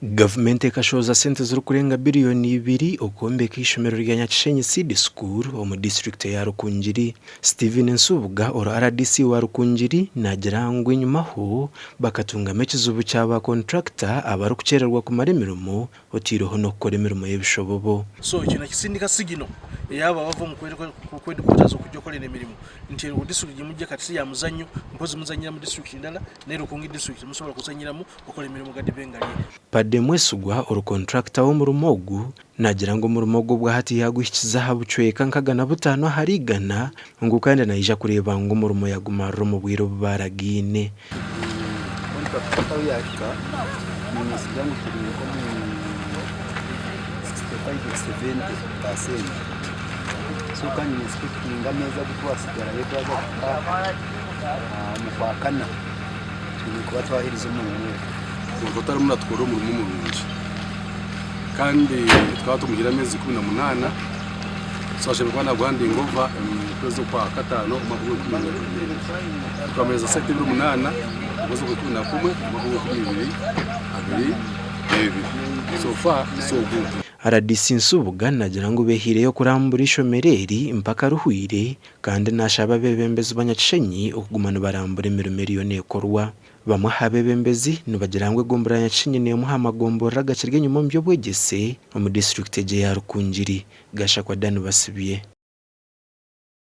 Gavumenti ekashohoza sente zirikurenga biriyoni ibiri okwombeka eishomero rya Nyakishenyi Seed School omu disiturikiti eya Rukungiri. Stephen Nsubuga ori RDC wa Rukungiri naagira ngu enyimaho bakatungamu ekizibu kya ba kontrakita abarikukyererwa kumara emirimo oteireho n'okukora emirimo y'ebishobobo. So ekyo nakisindika signal eyabo abava omu headquarters okujja okukola eno emirimu nti eno district gyemujja kati si ya muzannyo mpozi muzannyira mu district ndala naye Rukungiri district temusobola kuzannyiramu okora emirimo gadibe ngalye. Paddy Mwesigwa ori kontrakita w'omurimo ogu naagira ngu omurimo ogu obwahati yaaguhikize aha bucweka nkagana butaano ahari igana ngu kandi naija kureeba ngu omurimo yagumarira omu bwire obu baaragaine. Kontrakita ahu yaahika niinyesiga ngu turi nk'omu 65 70 paasenti so kandi niinyesigwa ameezi agu twatsigarayo twaza kuta omu kwakana. Twine kuba twaherize omurimo ogu. Omuntu otarimu natukorera omurimo murungi kandi tukaba tumuhaire ameezi 18 so ashemereire kuba naguhandinga ova omu kwezi okwa kataano omwaka ogw'enkumi ibiri. Tukamuheereza sente ebiro munaana omu kwezi okwa ikumi na kumwe omwaka ogw'enkumi ibiri abiri n'ebiri so far so good. Rdc Nsubuga nagira ngu behaireyo kurambura eishomero eri mpaka rihweire Kandi naashaba abeebembezi ba Nyakishenyi okuguma nibarambura emirimo eriyo neekorwa. Bamwe aha beebembezi nibagira ngu egomborora ya Nyakishenyi n'emwe aha magomborora agakiri enyima omu by'obwegyese omu disiturikiti egi eya Rukungiri. Gashakwa Dan Basibye.